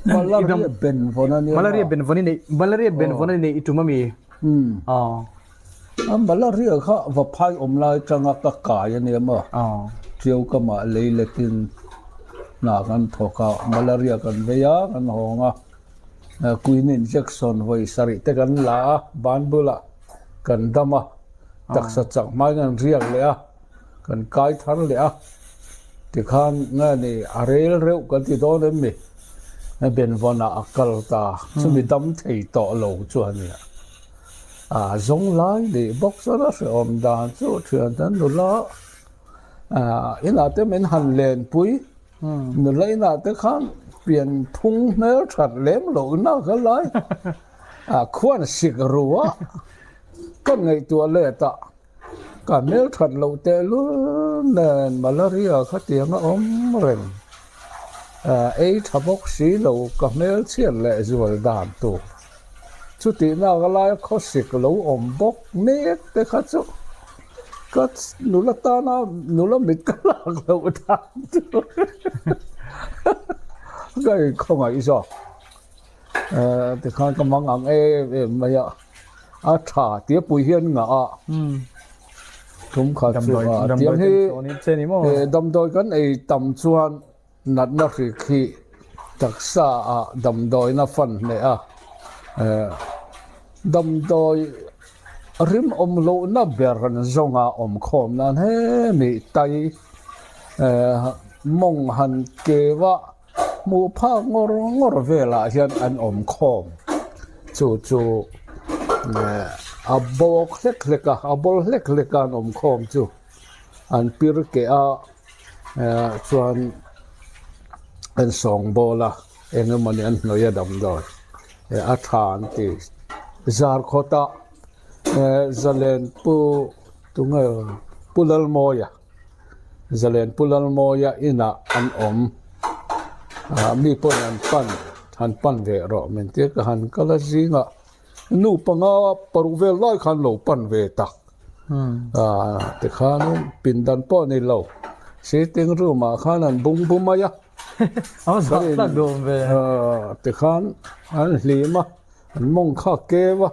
Malaria benvawn a nia. Malaria benvawn i neih, malaria benvawn a neih i tum a mi? Umm. A malaria kha va phai awm lai tanga ka kai a nia maw? Ṭiau kamah lei letin hna kan thawk a, malaria kan vei a, kan hawng a, quinine injection vawi sarih te kan la a, ban bulah kan dam a, taksa chak hmain kan riak leh a. Kan kai thar leh a, tikhan nge ni a rel reuh kan ti dawn em mi? Benvawnah a kal ta, chumi dam thei tawh lo chu a nia. A zawng lai leh bawk chuan a hrehawm dan chu thian tan nula inah te min han lenpui, nula inah te khan pian phung hmel that lem lohna ka lai, khuan sik ru a, ka ngaihtuah let a. Ka hmel that loh tehlul nen malaria khatiang a awm reng. Ei tha bawk si lo ka hmel chhiat leh zual dan tur. Chutih nak laia khawsik lo awm bawk mek te kha chu ka nula tana nula mit ka lak loh dan tur ka inkhawngaih zawk. Tikhan ka mang ang em em mai a. A tha tia pui hian ngah a thum khat chu a tiang hi damdawi kan ei tam chuan natna hrik hi taksa ah damdawina fan hneh a damdawi rim awm lohna ber an zawnga awm khawm nan hemi tai mawng han keu a. Hmuh phak ngawr ngawr velah hian an awm khawm. Chu chu a bawk hlek hlek a, a bawl hlek hlek a an awm khawm chu an pir keh a chuan an sawng bawl a eng emawni an hnawih a damdawi a tha an ti. Zarkhawtah zalen pu tunge Pu Lalmawia. Zalen Pu Lalmawia inah an awm. Mi pawhin an pan, han pan ve rawh min tia ka han kal a zingah nu panga paruk vel lai khan lo pan ve tak. Tikhanin pindan pawh a ni lo, sitting room ah khan an bung bu mai a. Tikhan an hlim a, an mawng kha a keu a.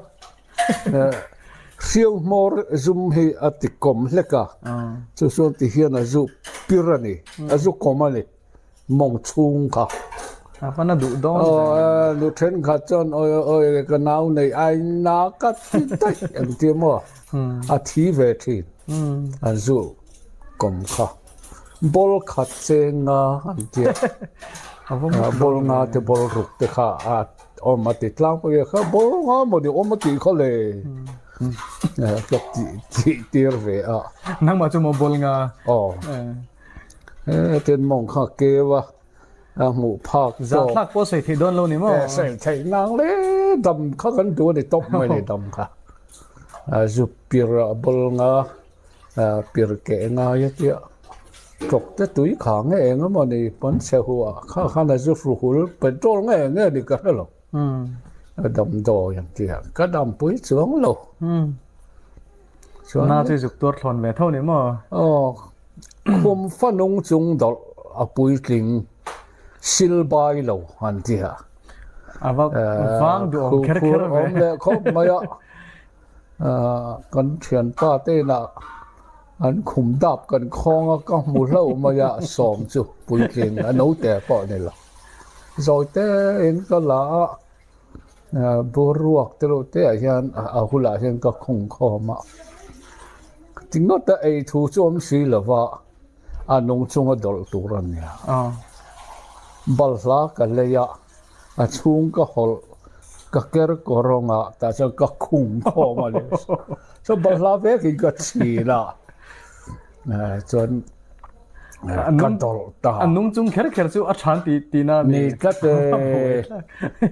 Hriau hmawr zum hi a ti kawm hlek a, chu chuan ti hian a zu pir a ni, a zu kawm a ni, mawng chhung kha. A fan a duh dawn ve. Nu thenkhat chuan awi awi ka nau nei ai na ka ti daih an ti maw, a thi ve thin a zu kawm kha. Ball khat cheng nga an ti a, ball nga te ball ruk te kha a Awm a ti tlang pawh i kha bawr nga maw ni awm a tih kha le ka tih tih tir ve a. Nangmah chu maw bawl nga? Aw. He ten mawng kha keu a, a hmuh phak tawk. Zahthlak pawh sawi theih dawn lo ni maw? Sawi theih nang le dam kha kan duh a ni tawp mai ni dam kha. Zu pir a bawl nga. Pir keh ngai a tia tawk te tui kha nge eng emaw ni pawn chhe huah kha khan a zu hru hul petrol nge nge ni ka hre lo a damdawi ang tia ka dampui chuang lo chuan na chu zuk tuar thlawn ve tho ni maw aw khum fa nung chung dawlh a puitling sil bai lo an tia a va vang duh awm kher kher ve awm leh khawp mai a. Kan thianpa te inah an khum dap kan khawng a, ka hmu hlauh mai a, sawm chu puitling a naute pawh a ni lo. Zawi tein ka la a, bur ruak te reuh te ah hian a hulah hian ka khung khawm a, tingawt a ei thu chu awm si lo va, a nung chunga dawlh tur a nia. Balhla ka lei a. A chhung ka hawlh ka ker kawrawng ah tah chuan ka khung khawm a ni. Chuan balhla vekin ka chhin a, chuan ka dawlh ta. A nung chung kher kher chu a than tih tihna a ni. Ni tlat e,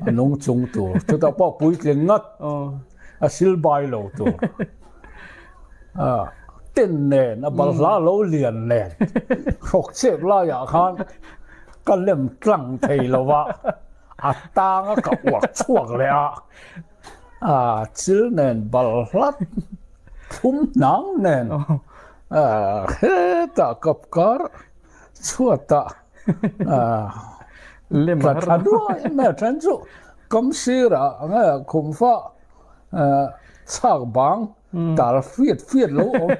a nung chung tur. Chutah pawh puitling ngat, a sil bai lo tur. Ten nen, a balhla lo lian nen, hrawk chep laiah khan Ka lem tlang thei lo a, a tang a ka uak chhuak leh a, a chil nen bal hlat thlum hnang nen hetah kap kar chhuatah. Tla thla duai mai a then chu kam sirah nge khumfa chhak bang tal fiat fiat lo awm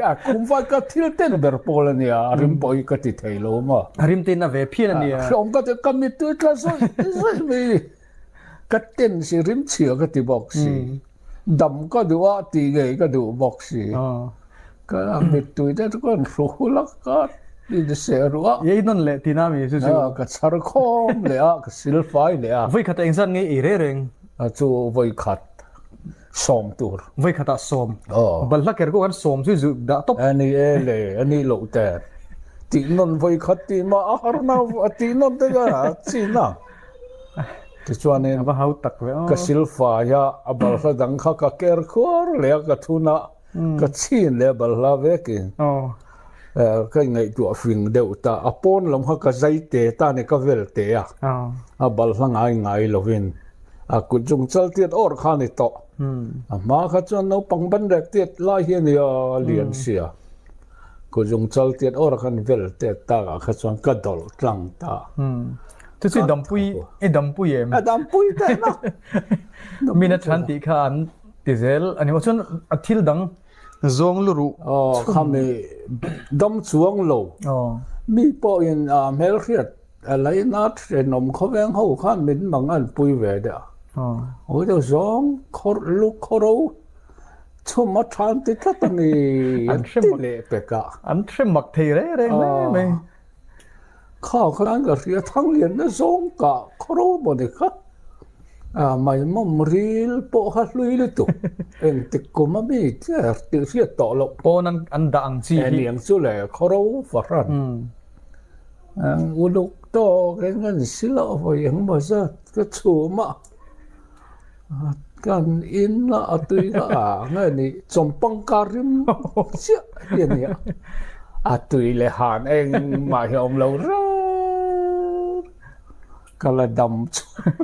a khumfa ka thil ten ber pawl a nia a rim pawh hi ka ti thei lo maw. A rim te in a ve phian a nia. Hrehawm ka ti ka mittui tla zawih zawih mai ni. Ka ten si rim chhia ka ti bawk si. Dam ka duh a tih ngei ka duh bawk si. Ka mittui te chu ka rawn hru hul a, ka inseh ruh a. I ei nawn leh tihna mi chu chu? Ka chhar khawm leh a, ka sil fai leh a. Vawikhat engzat nge ei reng reng? Chu vawikhat sawm tur. Vawikhatah sawm? Balhla ker kawh khan sawm chu zu dah tawp. A ni e le, a nih loh te. Tih nawn vawikhat tih mah a har na, tih nawn te kha a chin a. Tichuanin A va hau tak ve aw. Ka silfai a, a balhla dang kha ka ker khuar leh a, ka thun a, ka chhin leh a balhla vekin ka ingaihtuah fing deuh ta. A pawn lam kha ka zai te ta a ni, ka vel te a, a balhla ngai ngai lovin a kut chung chal tiat awr kha a ni tawh. A hma kha chuan naupang ban rek tiat lai hi a nia, a lian sia. Kut chung chal tiat awr khan vel te takah kha chuan ka dawlh tlang ta. Chu chu i dampui, i dampui em? A dampui teh na. Min a chhan tih kha an ti zel a ni maw? Chuan a thil dang zawng lu ruh. Aw, khami dam chuang lo. Mi pawhin a hmelhriat a laina thenawm khawveng ho khan min mang an pui ve deuh a. Awi deuh zawng khawr lu khawro chhum a than ti tlat a ni an ti leh pek a. An hre mak thei reng reng hle mai. Kha khan ka hria Thanglianna zawng kah khawro maw ni kha Maimawm ril pawh kha hlui lutuk engtik kum a mi chiah tih hriat tawh loh. Pawn an dah ang chi hi. Eniang chu le khawro fahran uluk tawk eng an si loh vawi engmaw zat ka chhum a. Kan in a a tui kha a nge ni chawmpang ka rim chiah hi a nia. A tui leh han engmah hi a awm lo reng ka la dam chuan.